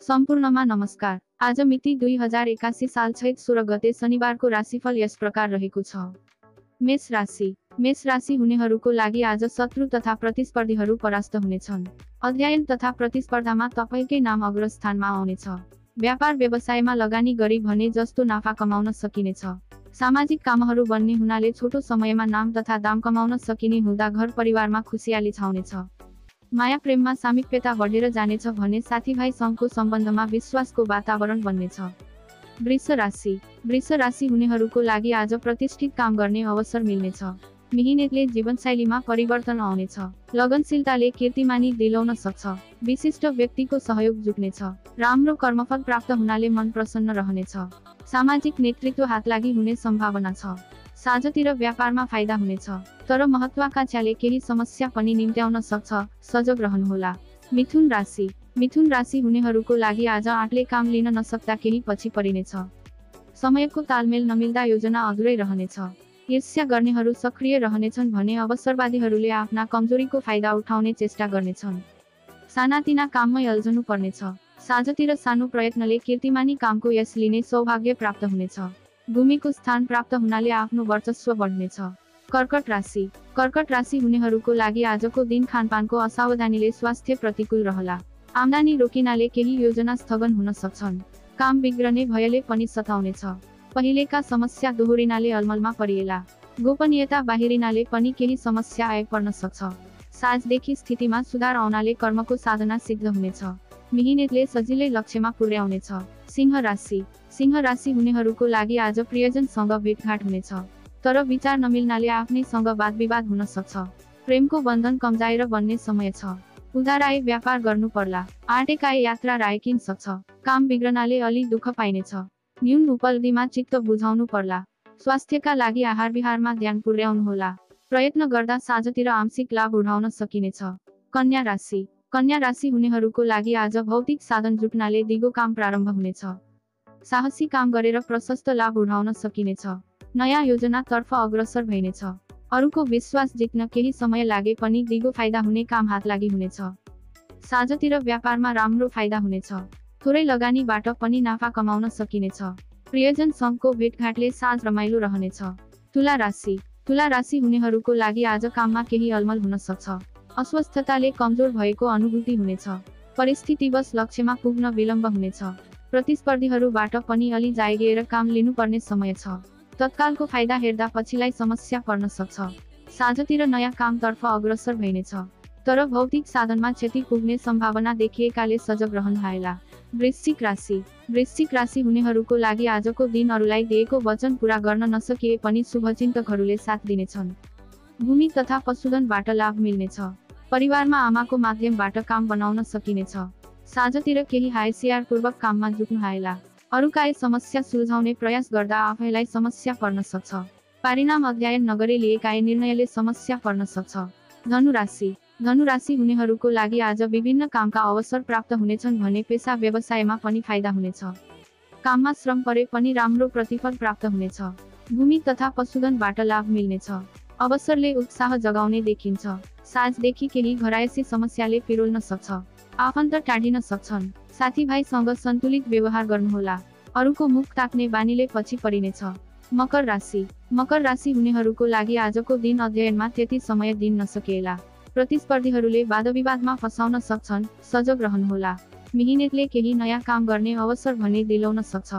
सम्पूर्णमा नमस्कार। आज मिति 2081 साल चैत 16 गते शनिबारको राशिफल यस प्रकार रहेको छ। मेष राशि। मेष राशि हुनेहरूको लागि आज शत्रु तथा प्रतिस्पर्धीहरू परास्त हुनेछन्। अध्ययन तथा प्रतिस्पर्धामा तपाईकै नाम अग्रस्थानमा आउनेछ। व्यापार व्यवसायमा लगानी गरी भने जस्तो नाफा कमाउन सकिनेछ। सामाजिक कामहरू बन्ने हुनाले छोटो समयमा नाम तथा दाम कमाउन सकिने हुँदा घर परिवारमा खुसियाली छाउनेछ। माया प्रेममा सामिप्यता बढेर जानेछ भने साथीभाइ सँगको सम्बन्धमा विश्वासको वातावरण बन्नेछ। वृष राशि। वृष राशि हुनेहरूको लागि आज प्रतिष्ठित काम गर्ने अवसर मिल्नेछ। मिहिनेतले जीवनशैलीमा परिवर्तन आउनेछ। लगनशीलताले कीर्तिमानी दिलाउन सक्छ। विशिष्ट व्यक्तिको सहयोग जुट्नेछ। राम्रो कर्मफल प्राप्त हुनाले मन प्रसन्न रहनेछ। सामाजिक नेतृत्व हातलागी हुने सम्भावना छ। साँझतिर व्यापारमा फाइदा हुनेछ, तर महत्त्वाकांक्षाले केही समस्या पनि निम्त्याउन सक्छ, सजग रहनुहोला। मिथुन राशि। मिथुन राशि हुनेहरूको लागि आज आँटले काम लिन नसक्दा केही पछि परिनेछ। समयको तालमेल नमिल्दा योजना अधुरै रहनेछ। ईर्ष्या गर्नेहरू सक्रिय रहनेछन् भने अवसरवादीहरूले आफ्ना कमजोरीको फाइदा उठाउने चेष्टा गर्नेछन्। सानातिना काममै अल्झनु पर्नेछ। साँझतिर सानो प्रयत्नले कीर्तिमानी कामको यश लिने सौभाग्य प्राप्त हुनेछ। भूमिको स्थान प्राप्त हुनाले आफ्नो वर्चस्व बढ्नेछ। कर्कट राशि। कर्कट राशि हुनेहरूको लागि आजको दिन खानपानको असावधानीले स्वास्थ्य प्रतिकूल रहला। आम्दानी रोकिनाले केही योजना स्थगन हुन सक्छन्। काम बिग्रने भयले पनि सताउनेछ। पहिलेका समस्या दोहोरिनाले अलमलमा परिएला। गोपनीयता बाहिरिनाले पनि केही समस्या आइपर्न सक्छ। साँझदेखि स्थितिमा सुधार आउनाले कर्मको साधना सिद्ध हुनेछ। मिहिनेतले सजिलै लक्ष्यमा पुर्याउनेछ। सिंह राशि। सिंह राशि हुनेहरूको लागि आज प्रियजनसँग भेटघाट हुनेछ, तर विचार नमिल्नाले आफ्नैसँग वादविवाद हुन सक्छ। प्रेमको बन्धन कम्जाएर बन्ने समय छ। उधाराए व्यापार गर्नु पर्ला। आँटेकाए यात्रा रायकिन सक्छ। काम बिग्रनाले अलि दुःख पाइनेछ। न्यून उपलब्धिमा चित्त बुझाउनु पर्ला। स्वास्थ्यका लागि आहार विहारमा ध्यान पुर्याउनुहोला। प्रयत्न गर्दा साँझतिर आंशिक लाभ उठाउन सकिनेछ। कन्या राशि। कन्या राशि हुनेहरूको लागि आज भौतिक साधन जुट्नाले दिगो काम प्रारम्भ हुनेछ। साहसी काम गरेर प्रशस्त लाभ उठाउन सकिनेछ। नयाँ योजनातर्फ अग्रसर भइनेछ। अरूको विश्वास जित्न केही समय लागे पनि दिगो फाइदा हुने काम हातलागी हुनेछ। साँझतिर व्यापारमा राम्रो फाइदा हुनेछ। थोरै लगानीबाट पनि नाफा कमाउन सकिनेछ। प्रियजन सँगको भेटघाटले साँझ रमाइलो रहनेछ। तुला राशि। तुला राशि हुनेहरूको लागि आज काममा केही अलमल हुन सक्छ। अस्वस्थताले कमजोर भएको अनुभूति हुनेछ। परिस्थितिवश लक्ष्यमा पुग्न विलम्ब हुनेछ। प्रतिस्पर्धीहरूबाट पनि अलि जागिएर काम लिनुपर्ने समय छ। तत्कालको फाइदा हेर्दा पछिलाई समस्या पर्न सक्छ। साँझतिर नयाँ कामतर्फ अग्रसर भइनेछ, तर भौतिक साधनमा क्षति पुग्ने सम्भावना देखिएकाले सजग रहन हायला। वृश्चिक राशि। वृश्चिक राशि हुनेहरूको लागि आजको दिन अरूलाई दिएको वचन पूरा गर्न नसकिए पनि शुभचिन्तकहरूले साथ दिनेछन्। भूमि तथा पशुधनबाट लाभ मिल्नेछ। परिवारमा आमाको माध्यमबाट काम बनाउन सकिनेछ। साँझतिर केही हायसियारपूर्वक काममा जुट्नु हायला। अरूकाए समस्या सुल्झाउने प्रयास गर्दा आफैलाई समस्या पर्न सक्छ। परिणाम अध्ययन नगरी लिएकाए निर्णयले समस्या पर्न सक्छ। धनु राशि। धनु राशि हुनेहरूको लागि आज विभिन्न कामका अवसर प्राप्त हुनेछन् भने पेसा व्यवसायमा पनि फाइदा हुनेछ। काममा श्रम परे पनि राम्रो प्रतिफल प्राप्त हुनेछ। भूमि तथा पशुधनबाट लाभ मिल्नेछ। अवसरले उत्साह जगाउने देखिन्छ। साँझदेखि केही घरायसी समस्याले पिरोल्न सक्छ। आफन्त टाढिन सक्छन्। साथीभाइसँग सन्तुलित व्यवहार गर्नुहोला। अरूको मुख ताक्ने बानीले पछि परिनेछ। मकर राशि। मकर राशि हुनेहरूको लागि आजको दिन अध्ययनमा त्यति समय दिन नसकेला। प्रतिस्पर्धीहरूले वादविवादमा फसाउन सक्छन्, सजग रहनुहोला। मिहिनेतले केही नयाँ काम गर्ने अवसर भने दिलाउन सक्छ।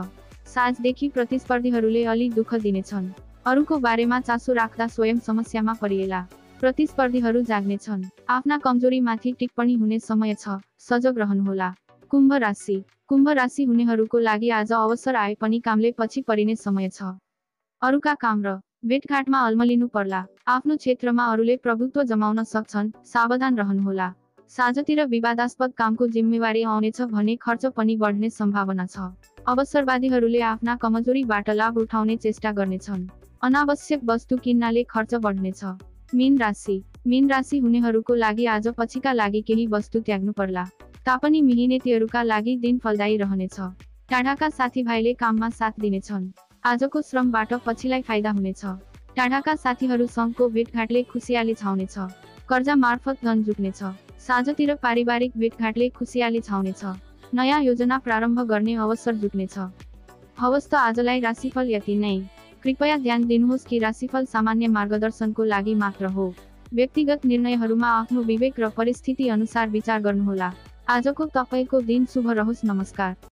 साँझदेखि प्रतिस्पर्धीहरूले अलि दुःख दिनेछन्। अरूको बारेमा चासो राख्दा स्वयं समस्यामा परिएला। प्रतिस्पर्धीहरू जाग्नेछन्। आफ्ना कमजोरीमाथि टिप्पणी हुने समय छ, सजग रहनुहोला। कुम्भ राशि। कुम्भ राशि हुनेहरूको लागि आज अवसर आए पनि कामले पछि परिने समय छ। अरूका काम र भेटघाटमा अल्मलिनु पर्ला। आफ्नो क्षेत्रमा अरूले प्रभुत्व जमाउन सक्छन्, सावधान रहनुहोला। साँझतिर विवादास्पद कामको जिम्मेवारी आउनेछ भने खर्च पनि बढ्ने सम्भावना छ। अवसरवादीहरूले आफ्ना कमजोरीबाट लाभ उठाउने चेष्टा गर्नेछन्। अनावश्यक वस्तु किन्नाले खर्च बढ्नेछ। मीन राशि। मीन राशि हुनेहरूको लागि आज पछिका लागि केही वस्तु त्याग्नु पर्ला। तापनि मिहिनेतीहरूका लागि दिन फलदायी रहनेछ। टाढाका साथीभाइले काममा साथ दिनेछन्। आजको श्रमबाट पछिलाई फाइदा हुनेछ। टाढाका साथीहरूसँगको भेटघाटले खुसियाली छाउनेछ। कर्जा मार्फत धन जुट्नेछ। साँझतिर पारिवारिक भेटघाटले खुसियाली छाउनेछ। नयाँ योजना प्रारम्भ गर्ने अवसर जुट्नेछ। हवस् त आजलाई राशिफल यति नै। कृपया ध्यान दिनुहोस् कि राशिफल सामान्य मार्गदर्शनको लागि मात्र हो। व्यक्तिगत निर्णयहरूमा आफ्नो विवेक र परिस्थिति अनुसार विचार गर्नुहोला। आजको तपाईँको दिन शुभ रहोस्। नमस्कार।